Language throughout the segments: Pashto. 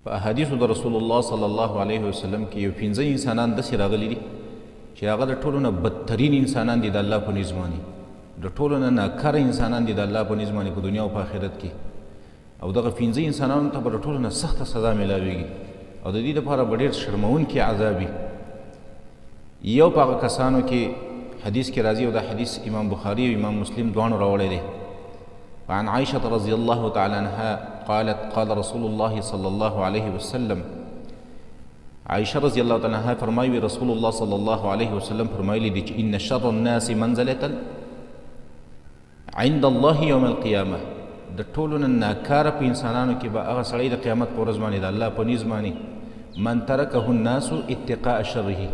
په احادیثو د رسول الله صلی الله علیه وسلم کې یو پنځه انسانان داسې راغلي دي چې هغه د ټولو نه بدترین انسانان دي د الله په نزد باندې، د ټولو نه ناکاره انسانان دي د الله په نزد باندې په دنیا او په آخرت کې. او دغه پنځه انسانانو ته به د ټولو نه سخته سزا میلاویږي او د دې لپاره به ډېر شرموونکي عذاب وي. یو په هغه کسانو کې حدیث کې راځي او دا حدیث امام بخاري او امام مسلم دواړو راوړی دی. وعن عائشة رضي الله تعالى عنها قالت قال رسول الله صلى الله عليه وسلم. عائشة رضي الله تعالى عنها فرمایي رسول الله صلى الله عليه وسلم فرمایلی دي چې إن شر الناس منزلة عند الله يوم القيامة. د ټولو نه ناکاره په انسانانو کې به هغه سړی د قیامت په ورځ باندې د الله په نزد باندې من ترکه الناس اتقاء شره،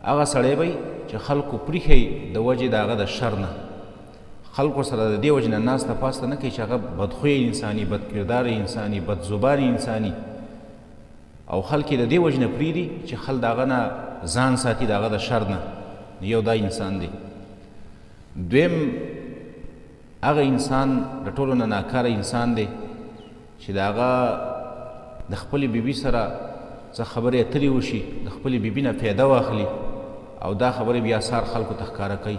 هغه سړی به چې خلکو پرېښی د وجې د هغه د شر نه، خلکو سره د دې وجې نه ناسته پاسته نه کوي چې هغه بدخویه انساني، بدکرداره انساني، بدزبانه انساني، او خلک یې د دې وجې نه پرېږدي چې خلک د هغه نه ځان ساتي، د هغه د شر نه. یو دا انسان دی. دویم هغه انسان د ټولو نه ناکاره انسان دی چې د هغه د خپلې بیبي سره څه خبرې اترې وشي، د خپلې بیبي نه فایده واخلي او دا خبرې بیا سار خلکو ته ښکاره کوي.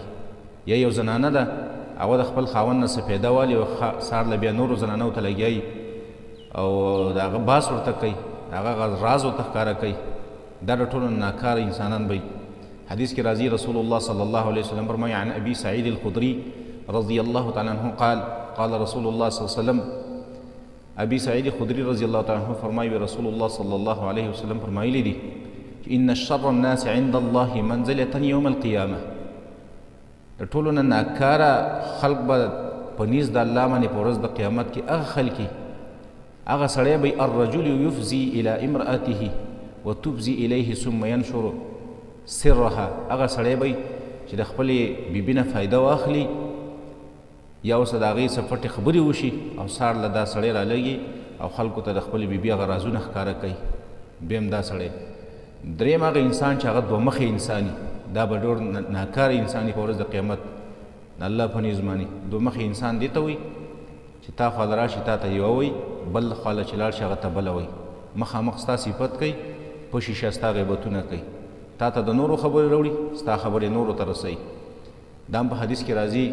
یا یو زنانه ده، هغه د خپل خاوند نه څه فایده والي او سار له بیا نورو زنانو ته لګیایي او د هغه باس ورته کوي، د هغه راز ورته ښکاره کوي. دا د ټولو نه ناکاره انسانان به وي. حدیث کې راځي رسول الله صلی الله علیه وسلم فرمایي عن ابي سعید الخدري رضي الله تعالى عنه قال قال رسول الله صلى الله عليه وسلم. ابي سعید خدري رضي الله تعالى عنه فرمایي رسول الله صلى الله عليه وسلم فرمایلی دي ان شر الناس عند الله منزلة يوم القيامة. د ټولو نه ناکاره خلق به په نزد د الله باندې په ورځ د قیامت کې هغه خلک هغه سړی به الرجل يفضي الى امرأته وتفضي اليه ثم ينشر سرها. هغه سړی به چې د خپلې بیبي نه فایده واخلي یا ورسره د هغې څه پټې خبرې وشي او سهار له دا سړی رالږي او خلکو ته د خپلې بیبي هغه رازونه ښکاره کوي. دویم دا سړی. دریم هغه انسان چې هغه دوه مخې انساني، دا به ډېر ناکاره انساني په ورځ د قیامت د الله په نزد باندې. دوه مخې انسان دې ته وایي چې تا خواله راشي تا ته یوه وایي، بل خواله چې لاړ شي هغه ته بله وایي، مخامخ ستا صفت کوي، په شیشه ستا غیبتونه کوي، تا ته د نورو خبرې راوړي، ستا خبرې نورو ته رسوي. دا هم په حدیث کې راځي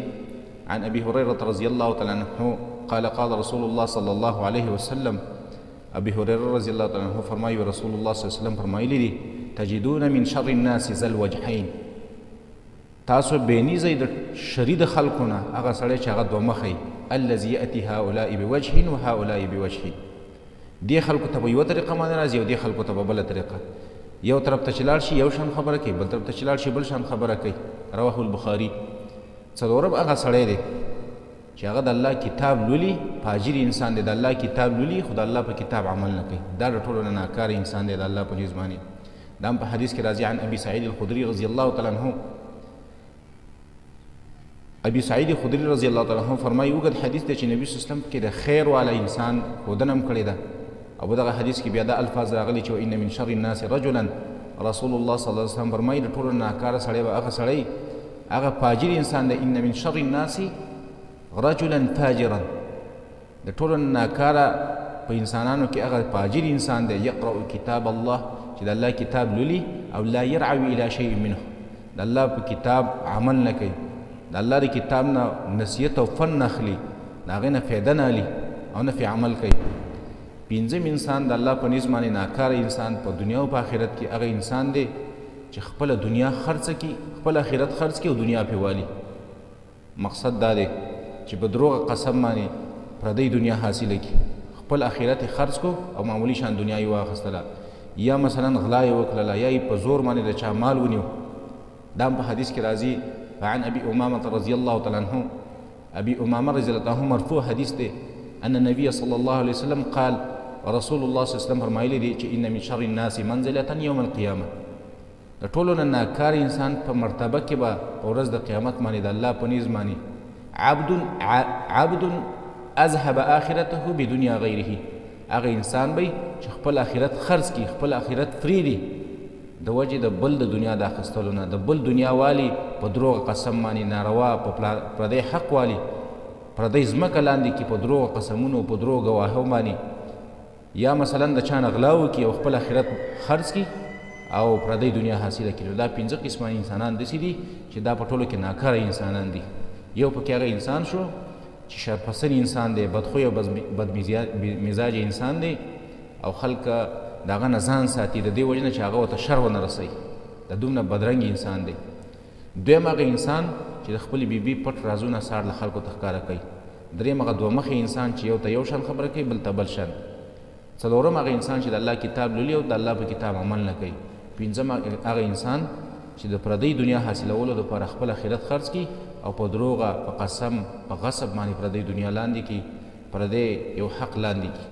عن أبي هريرة رضي الله تعالى عنه قال قال رسول الله صلى الله عليه وسلم. أبي هريرة رضي الله تعالى عنه فرمای رسول الله صلى الله عليه وسلم فرمایلی دي تجدون من شر الناس ذا الوجهين. تاسو بېنیزئ د شري د خلکو نه هغه سړی چې هغه دوه مخی، الذي يأتي هؤلاء بوجه وهؤلاء بوجه. دې خلکو ته په یوه طریقه باندې راځي او دې خلکو ته په بله طریقه. یو طرف ته چې لاړ شي یو شان خبره کوي، بل طرف ته چې لاړ شي بل شان خبره کوي. رواه البخاري. څلورم هغه سړی دی چې هغه د الله کتاب لولي، فاجر انسان دی، د الله کتاب لولي خو د الله په کتاب عمل نه کوي. دا د ټولو نه ناکاره انسان دی د الله په نزد باندې. دا هم په حدیث کې راځي عن ابي سعید الخدري رضی الله تعالی عنه. ابي سعید خدري رضی الله تعالی عنه فرمایي، اوږد حدیث دی چې نبي صلی الله علیه وسلم کې د خیر والا انسان ښودنه هم کړې ده. او په دغه حدیث کې بیا دا الفاظ راغلي چې ان من شر الناس رجلا. رسول الله صلی الله علیه وسلم فرمایي د ټولو ناکاره سړی به هغه سړی، هغه فاجر انسان دی، ان من شر الناس رجلا فاجرا. د ټولو ناکاره په انسانانو کې هغه فاجر انسان دی، یقرأ کتاب الله، چې د الله کتاب لولي او لا يرعوي الى شيء منه، د الله په کتاب عمل نه کوي، د الله د کتاب نه نصیحت او فن نه اخلي، د هغې نه فایده نه اخلي او نه پرې عمل کوي. پنځم انسان د الله په نزد باندې ناکاره انسان په دنیا او په آخرت کې هغه انسان دی چې خپله دنیا خرڅه کړي، خپل آخرت خرڅ کړي او دنیا پرې والي. مقصد دا دی چې په دروغ قسم باندې پردۍ دنیا حاصله کړي، خپل آخرت یې خرڅ کړو او معمولي شان دنیا یې واخیستله، یا مثلا غلا یې وکړله، یا یې په زور باندې د چا مال ونیو. دا هم په حدیث کې راځي عن ابي امامة رضي الله تعالی عنه. ابي امامه رضي الله عنه مرفوع حدیث دی ان النبي صلى الله عليه وسلم قال رسول الله صلی الله علیه وسلم فرمایلی دی چې ان من شر الناس منزلة يوم القيامة. د ټولو نه ناکار انسان په مرتبه کې به په ورځ د قیامت باندې د الله په نزد باندې عبد اذهب آخرته بدنیا غیره، هغه انسان به چې خپل آخرت خرڅ کړي، خپل آخرت پرېږدي د وجې د بل د دنیا د اخیستلو نه، د بل دنیا والي په دروغ قسم باندې ناروا، په پردی حق والي، پردی ځمکه لاندې کړي په دروغ قسمونو، په دروغ ګواهو باندې، یا مثلا د چا نه غلا وکړي او خپل آخرت خرڅ کړي او پردۍ دنیا حاصله کړي. نو دا 5 قسمه انسانان داسې دي چې دا په ټولو کې ناکاره انسانان دي. یو پکې هغه انسان شو چې شرپسن انسان دی، بدخوی او بدمزاج انسان دی او خلک د هغه نه ځان ساتي د دې وجې نه چې هغه ورته شر ونه رسوي، دا دومره بدرنګ انسان دی. دویم هغه انسان چې د خپلې بیبي پټ رازونه سهار له خلکو ته ښکاره کوي. دریم هغه دوه مخې انسان چې یو ته یو شان خبره کوي بل ته بل شان. څلورم هغه انسان چې د الله کتاب لولي او د الله په کتاب عمل نه کوي. پنځم هغه انسان چې د پردۍ دنیا حاصلولو دپاره خپل آخرت خرڅ کړي او په دروغه، په قسم، په غصب باندې پردۍ دنیا لاندې کړي، پردی یو حق لاندې کړي.